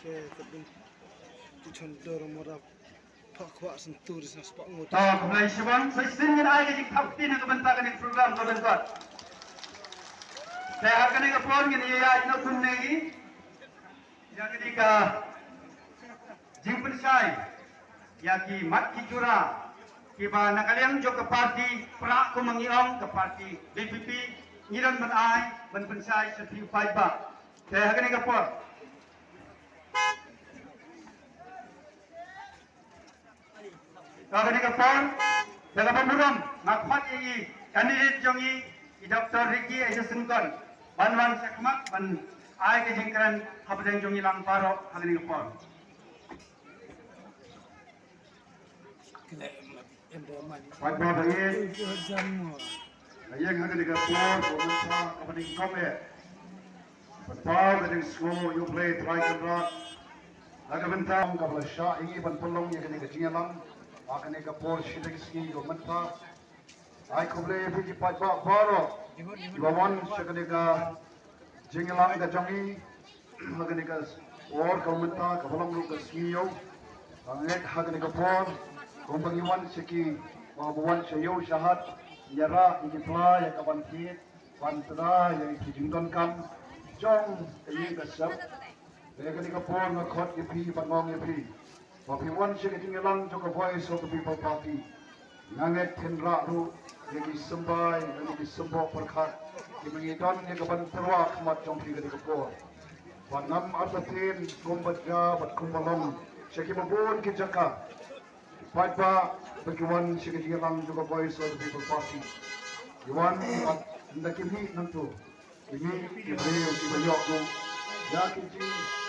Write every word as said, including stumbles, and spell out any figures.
Ki chon dor mora phak khwa sentur sa spah ngut. Ta khublei shibun, sa shisien ngin ai ka jingthap kti na ka bynta kane ka program ka lyngkot. Te ha kane ka por ngin ïa ïaid na kumne hi. Ïa kane ka jingpynshai ïa ki mat ki jura kiba na ka liang jong ka party Prah, kum ma ngi ong ka party V P P, ngi don ban ai ban pynshai sha phi u paidbah. Te ha kane ka por Ka kane ka por, da kaba burom, nga khot ïa i candidate jong i, i Doctor Ricky Ejasingkon, ban wan sha khmat ban ai ka jingkren hapdeng jong ngi lang baroh ha kane ka por. Paidbah ba ïeit, nga ïeng ha kane ka por, ko mynta kaba nyngkong eh. Ban paw ka jingsngew ïa U Blei Trai Kynrad. Na ka bynta kaba la shah ïa ngi ban pynlong ïa kane ka jingïalang ha kane ka por shiteng sngi ko mynta. Ai khublei ïa phi ki paidbah baroh kiba wan sha kane ka jingïalang ka jong ngi ha kane ka por ko mynta kaba long ruh ka sngi ïew. Nga ngeit ha kane ka por kumba ngi wan sha ki, ba wan sha ïew sha hat, ïa rah ïa ki pla ïa ka ban thied ban trai ïa ki jingdonkam jong ka ïing ka sem. Te kane ka por nga khot ïa phi ban ong ïa phi ba phi wan sha ka jingïalang jong ka Voice of the People Party. Nga ngeit phin rah ruh ïa ki symbai, ïa ki symboh pyrkhat kiba ngi don ïa ka ban tyrwa khmat jong phi kane ka por. Ba ngam artatien kumba jia bad kumba long sha kiba bun ki jaka. Paidbah ba ki wan sha ka jingïalang jong ka Voice of the People Party. Ki wan bad ynda ki mih nangto, ki mih ki briew kiba ïoh ruh ïa ki jing